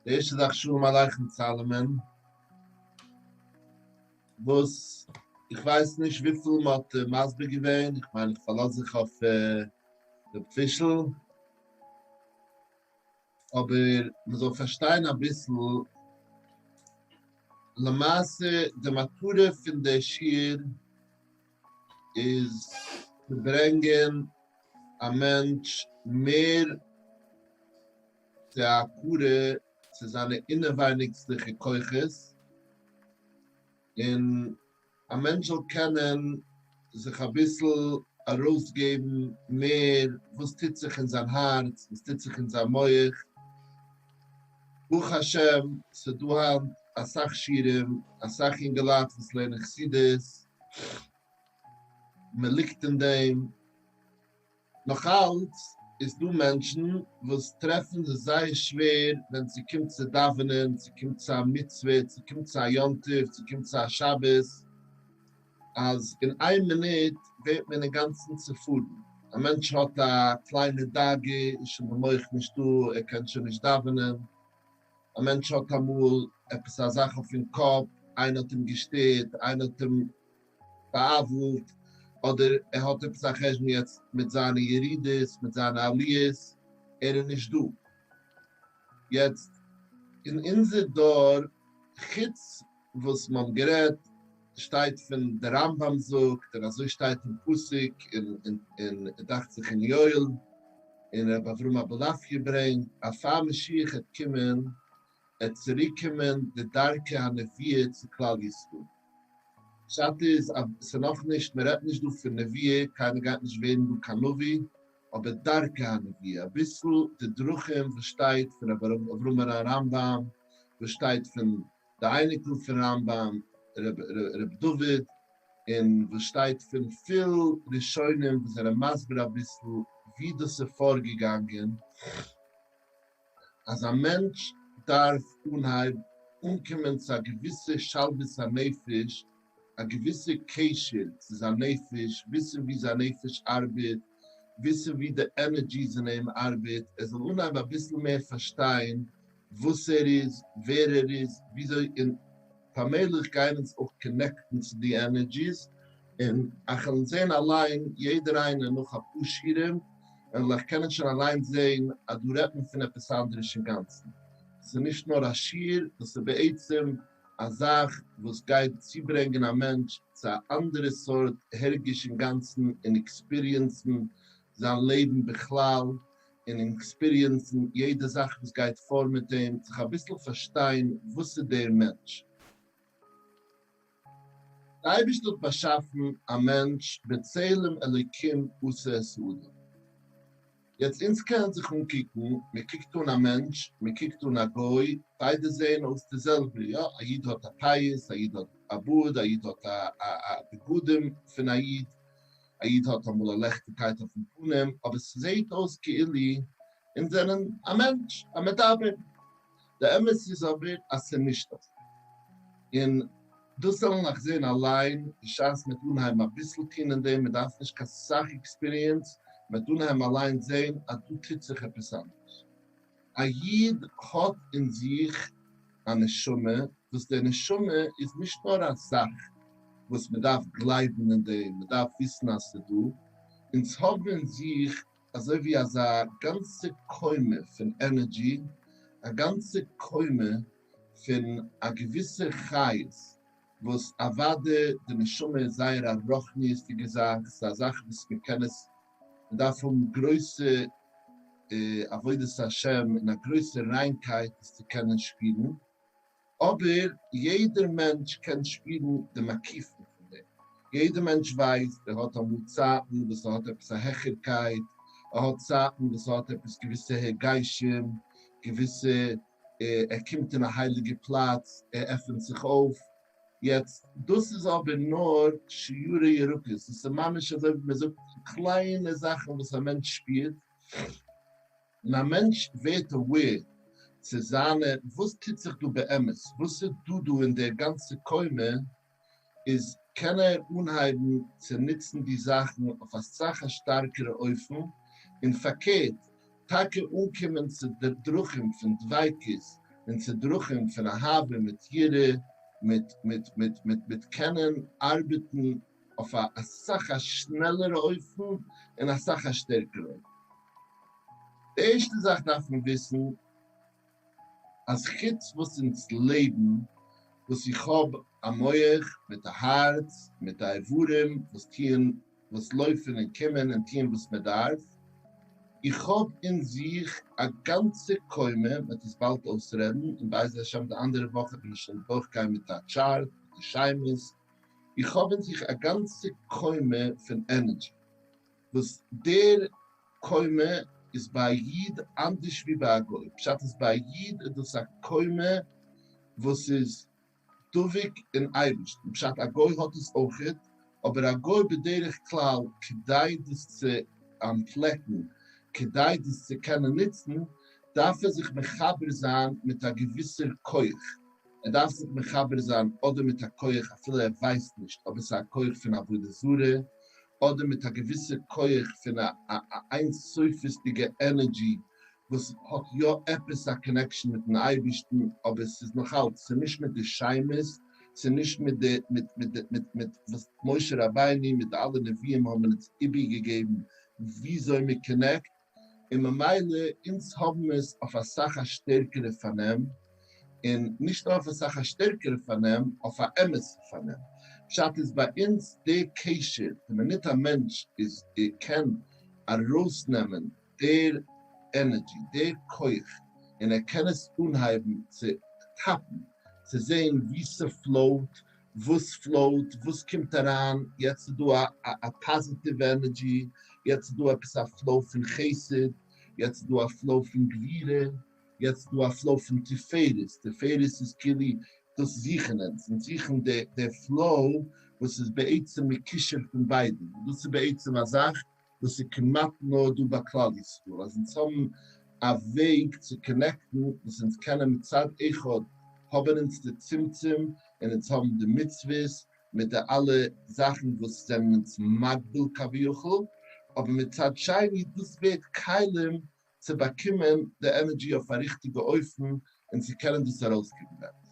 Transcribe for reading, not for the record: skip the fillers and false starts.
די ערשטע זאך שלום עליכם צו אלעמען, וואס איך ווייס נישט וויפיל מען האט מסביר געווען, איך מיין איך פארלאז זיך אויף ר' פישל, אבער מען זאל פארשטיין אביסל למעשה די מטרה פון די שיעור איז צו ברענגען א מענטש מער צו א הכרה צו זיינע אינעווייניגסטליכע כוחות, און א מענטש זאל קענען זיך אביסל ארויסגעבן מער וואס טוט זיך אין זיין הארץ, וואס טוט זיך אין זיין מח. ברוך השם ס'דא היינט אסאך שיעורים, אסאך יונגעלייט וואס לערנען חסידות, מען ליגט אין דעם, נאך אלץ איז דא מענטשן וואס טרעפן זיך זייער שווער ווען ס'קומט צו דאווענען, ס'קומט צו א מצוה, ס'קומט צו א יום טוב, ס'קומט צו א שבת, אז אין איין מינוט ווערט מען אינגאנצן צופארן, א מענטש האט א קליינע דאגה, איז שוין די מח נישט דא, ער קען שוין נישט דאווענען, א מענטש האט אמאל עפעס א זאך אויפן קאפ, איינער האט אים געשטערט, איינער האט אים בא'עוול'ט, אדער ער האט עפעס א חשבון יעצט מיט זיינע ירידות, מיט זיינע עליות, ער איז נישט דא. יעצט, אין אונזער דור, חוץ וואס מ'האט גערעדט, שטייט פון די רמב ם זאגט, און אזוי שטייט אין פסוק, און דאכט זיך אין יואל, און רבי אברהם אבולעפיא ברענגט, אז פאר משיח העט קומען, העט צוריק קומען די דרכי הנביאה צו כלל ישראל. פשט איז אז ס'איז נאכנישט, מ'רעדט נישט דא פון נביאה, קיינער גייט נישט ווערן דא קיין נביא, אבער דרכי הנביאה, אביסל די דרכים וואס שטייט פון רבי אברהם בן הרמב ם, וואס שטייט פון די אייניקל פון רמב ם ר' דוד, און וואס שטייט פון פיל ראשונים וואס זענען מסביר אביסל ווי דאס איז פארגעגאנגען, אז א מענטש דארף אנהייב אנקומען צו א געוויסע שלוות הנפש, א געוויסע קשר צו זיין נפש, וויסן ווי זיין נפש ארבעט, וויסן ווי די energies אין אים ארבעט, ער זאל אנהייבן אביסל מער פארשטיין וואס ער איז, ווער ער איז, וויאזוי, און פאמעליך גייען אונז אויך connect ן צו די energies, און אייך וועלן זען אליין, יעדער איינער נאך אפאר שיעורים, וועלן אייך קענען שוין אליין זען אז דא רעדט מען פון עפעס אנדערש אינגאנצן. ס'איז נישט נאר א שיעור, דאס איז בעצם א זאך וואס גייט צוברענגען א מענטש צו א אנדערע סארט הרגש אינגאנצן און experience ן זיין לעבן בכלל, און experience ן יעדע זאך וואס גייט פאר מיט אים, זיך אביסל פארשטיין וואס איז דער מענטש. די אייבערשטער האט באשאפן א מענטש בצלם אלוקים עשה את האדם. יעצט אונז קענען זיך אנקוקן, מען קוקט אן א מענטש, מען קוקט אן א גוי, ביידע זעען אויס די זעלבע, יא, א איד האט א פאות, א איד האט א בארד, א איד האט א בגדים פון א איד, א איד האט אמאל א לעכטיגקייט אויפן פנים, אבער ס'זעהט אויס כאילו אונז זענען א מענטש, א מדבר. די אמת איז אבער אז ס'איז נישט אזוי. און דאס זאלן אייך זעהן אליין בשעת מ'וועט אנהייבן אביסל טוהן אין דעם, מ'דארף נישט קיין סאך experience, מ'וועט אנהייבן אליין זעהן אז דא טוט זיך עפעס אנדערש. א איד האט אין זיך א נשמה, וואס די נשמה איז נישט נאר א זאך וואס מען דארף גלייבן אין דעם, מען דארף וויסן אז ס'איז דא, אונז האבן אין זיך אזוי ווי אזא גאנצע קומה פון energy, א גאנצע קומה פון א געוויסע חיות, וואס אוודאי די נשמה איז זייער א רוחניות'דיגע זאך, ס'איז א זאך וואס מען קען עס, מען דארף האבן גרויסע עבודת השם און א גרויסע ריינקייט עס צו קענען שפירן, אבער יעדער מענטש קען שפירן די מקיפים פון דעם, יעדער מענטש ווייסט ער האט אמאל צייטן וואס ער האט עפעס א העכערקייט, ער האט צייטן וואס ער האט עפעס געוויסע הרגשים, געוויסע ער קומט אין א הייליגע פלאץ, ער עפענט זיך אויף, יעצט דאס איז אבער נאר שיורי ירקות, דאס איז ממש אזוי ווי מען זאגט קליינע זאכן וואס א מענטש שפירט, און א מענטש ווערט aware צו זיינע וואס טוט זיך דא באמת, וואס איז דא דא אין דער גאנצע קומה, איז קען ער אנהייבן צו נוצן די זאכן אויף אסאך א שטארקערע אופן, און פארקערט, טאקע אנקומען צו די דרכים פון דביקות. און צו דרכים פון אהבה מיט יראה מיט מיט מיט מיט מיט קענען ארבעטן אויף א אסאך א שנעלערע אופן און אסאך א שטערקערע אופן. די ערשטע זאך דארף מען וויסן אז חוץ וואס אונז לעבן וואס איך האב א מח מיט א הארץ מיט א איברים וואס טוען וואס לויפן און קומען און טוען וואס מען דארף, איך האב אין זיך א גאנצע קומה, מען וועט עס באלד אויסרעדן, און בעזר השם די אנדערע וואך וועט מען שוין דורכגיין מיט א chart מיט די שמות, איך האב אין זיך א גאנצע קומה פון energy, וואס דער קומה איז ביי א איד אנדערש ווי ביי א גוי, פשט איז ביי א איד איז דאס א קומה וואס איז דבוק אין אייבערשטן, פשט א גוי האט עס אויכעט, אבער א גוי בדרך כלל כדי דאס צו אנטפלעקן, כדי דאס צו קענען נוצן, דארף ער זיך מחבר זיין מיט א געוויסער כח, ער דארף זיך מחבר זיין אדער מיט א כח אפילו ער ווייסט נישט אבער ס'איז א כח פון עבודה זרה, אדער מיט א געוויסע כח פון א אין סוף'דיגע energy וואס האט יא עפעס א connection מיטן אייבערשטן אבער ס'איז נאכאלץ ס'איז נישט מיט די שמות, ס'איז נישט מיט די מיט מיט די מיט מיט וואס משה רבינו מיט די אלע נביאים האבן אונז איבערגעגעבן וויאזוי מען connect, און ממילא אונז האבן עס אויף אסאך א שטערקערע פארנעם, און נישט נאר אויף אסאך א שטערקערע פארנעם, אויף א אמת'ע פארנעם. פשט איז ביי אונז די קשר, די מינוט א מענטש איז קען ארויסנעמען דער energy, דער כח, און ער קען עס אנהייבן צו טאפן, צו זען ווי ס' flow ט, וואס flow ט, וואס קומט אריין, יעצט איז דא א positive energy, יעצט איז דא עפעס א flow פון חסד, יעצט איז דא א flow פון גבורה, יעצט איז דא א flow פון תפארת, תפארת איז כאילו דאס זוכן אונז, אונז זוכן די flow וואס איז בעצם מקושר פון ביידע, דאס איז בעצם א זאך וואס איז כמעט נאר דא ביי כלל ישראל, אז אונז האבן א וועג צו connect ן וואס אונז קענען מצד אחד האבן אונז די צמצום און אונז האבן די מצוות מיט די אלע זאכן וואס זענען אונז מגביל כביכול, אבער מצד שני דאס ווערט כלים צו באקומען די energy אויף א ריכטיגע אופן און צו קענען דאס ארויסגעבן באמת.